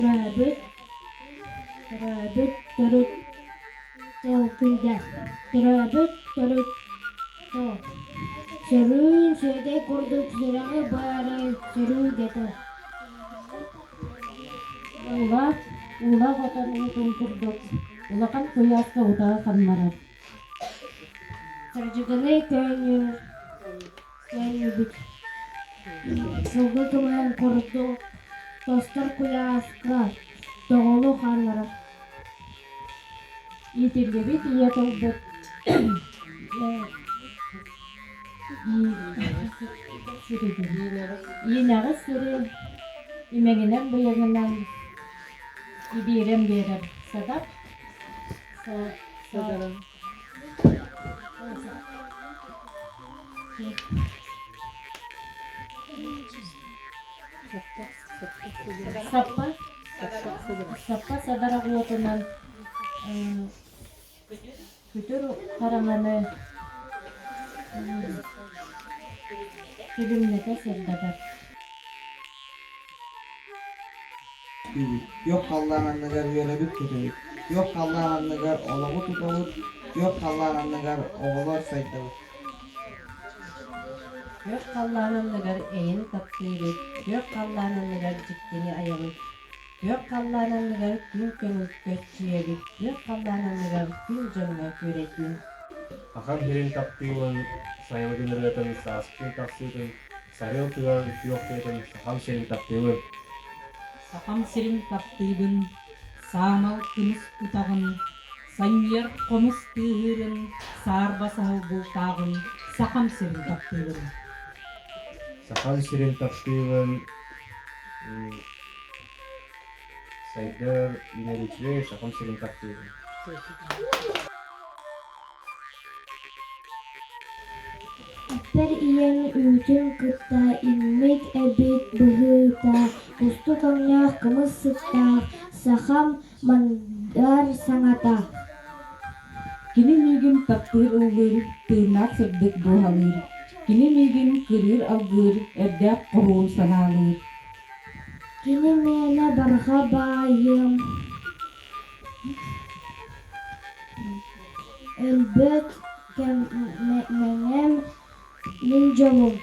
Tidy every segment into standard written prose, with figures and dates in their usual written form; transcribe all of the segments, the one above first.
Төрөөбүт, төрөөбүт төрүт толкуйда, төрөөбүт төрүт тыл. Сөрүүн сүөдэй курдук сүрэҕи баары сөрүүгэтэ. Уулаах, уулаах отон уутун курдук улахан куйааска утаҕы ханнарар. Сырдьыгынай көөнньүр көөнньүбүт сылгы кымыһын курдук тостор куйааска тоҕолу хаалларар. Иитиллибит ийэ тылбыт иинэҕис сири имэҥинэн-быйаҥынан ибиирэн биэрэр садап Саппа саппа садарах уотунан күтүр хараҥаны күлүмнэтэ сырдатар. Күөх халлаан анныгар үөрэбит-көтөбүт, күөх халлаан анныгар олоҕу тутабыт, күөх халлаан анныгар оҕолор сайдабыт. Күөх халлаан анныгар эйэни таптыыбыт, күөх халлаан анныгар дьиктини айабыт, күөх халлаан анныгар күн көҥүл көччүйэбит, күөх халлаан анныгар күн дьоҥҥо күөрэйдин. Сахам сирин таптыыбын, сайылыгын ырыатын, сааскы тахсыытын, сарыал тыгар күөх тыатын Сахам сирин таптыыбын. Сахам сирин таптыыбын, саамал кымыс утаҕын, санньыар хомус тыаһыырын, саарба саһыл бултааҕын Сахам сирин таптыыбын. Сахам сирин таптыыбын, сайдар үүнэр үчүгэй Сахам сирин таптыыбын. Эппэр ийэм үүтүн кытта иҥмит эбит быһыыта, кустук өҥнөөх кымыс сыттаах, сахам мандар саҥата. Кини миигин таптыыр ыллыыр, тыыннаах сырдык дууһалыыр. Кини миигин кырыыр алгыыр, эрдээх хоһуун санаалыыр. Кини миэнэ барҕа баайым, Өлбөт мэҥэм мин дьолум.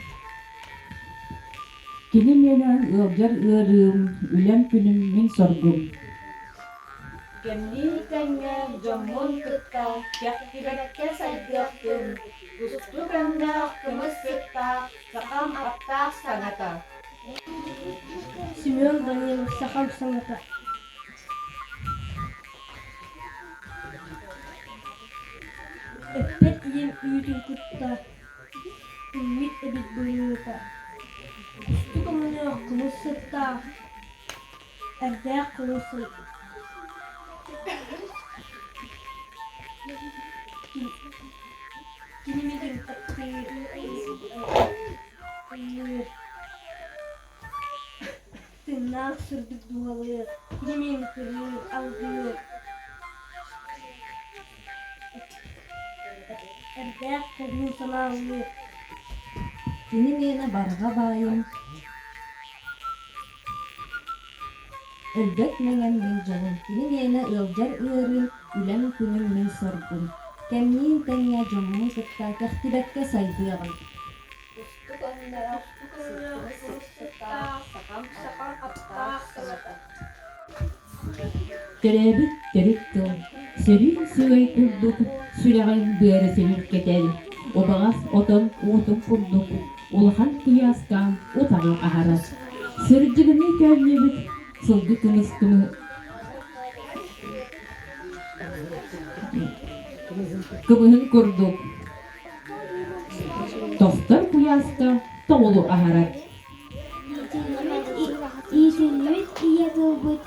Кини миэнэ ыалдьар ыарыым, үлэм күнүм мин соргум. Кэмниин тэҥҥэ дьоммун кытта кэхтибэккэ сайдыахпын, устук өҥнөөх кымыс сыттаах сахам аптаах саҥата. Семен Данилов сахам саҥата. Эппэт ийэм үүтүн кытта иҥмит эбит быһыыта, кустук өҥнөөх кымыс сыттаах, эрдээх кымыс Кини миигин таптыыр, ыллыыр. Тыыннаах сырдык дууһалыыр, кини кырыыр, алгыыр. Эрдээх хоһуун санаалыыр. Кини миэнэ барҕа баайым, өлбөт мэҥэм мин дьолум, кини миэнэ ыалдьар ыарыым, үлэм күнүм мин соргум. Кэмниин тэҥҥэ дьоммун кытта кэхтибэккэ сайдыаҕым. Кустук өҥнөөх, сыттаах, сахам сахам аптаах саҥата. Төрөөбүт төрүт тыл, сөрүүн сыай курдук сүрэҕин быара сөрүүркэтэр, убаҕас отон уутун курдук улахан куйааска утаҕы аһарар. Сырдьыгыныы көөнньүбүт сылгы кымыс кымыһын курдук Тохтор куйааска тоҕулу аһарар. Ийэ тылбыт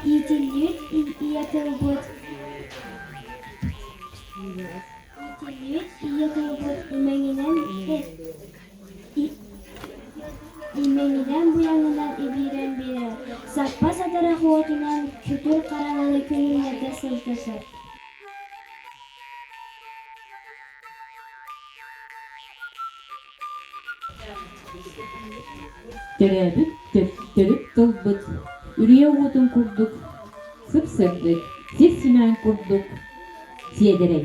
иитиллибит ийэ тылбыт иитиллибит ийэ тылбыт имэҥинэн имэҥинэн быйаҥынан ибиирэн биэрэр, саппас адырах уотунан күтүр хараҥаны күлүмнэтэ сырдатар. Төрөөбүт төрүт тылбыт үрүйэ уотун курдук сып-сырдык, сир симээн курдук сиэдэрэй,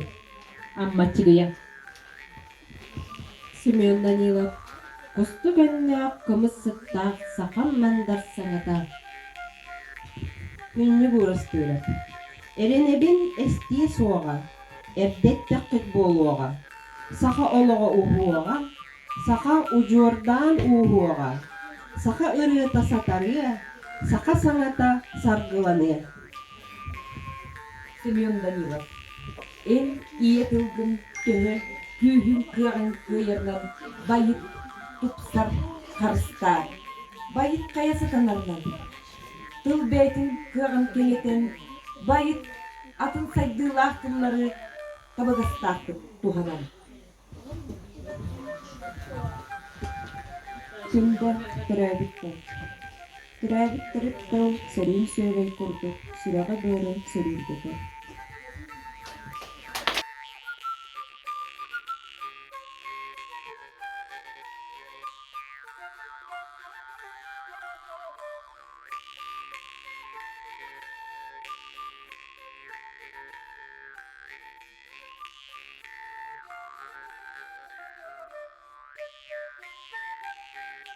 Аммаччыгыйа. Семен Данилов Кустук өҥнөөх кымыс сыттаах сахам мандар саҥата Күннүк уурастыырап Эрэнэбин эстиэ суоҕа, эрдэ эттэххит буолуоҕа, саха олоҕо уһуоҕа, саха удьуордаан ууһуоҕа, саха ырыата сатарыа, саха саҥата саргыланыа. Семен Данилов Эн ийэ тылгын төһө күүһүн-кыаҕыҥ кыайарынан байыт, тупсар, харыстаа. Байыт хайа сатанарынан. Тыл бэйэтин кыаҕын кэҥэтэн, байыт атын сайдыылаах тыллары табыгастаахтык туһанан. Күндэ төрөөбүт тыл. Төрөөбүт төрүт тыл сөрүүн сүөгэй курдук сүрэҕи-быары сөрүүргэтэр.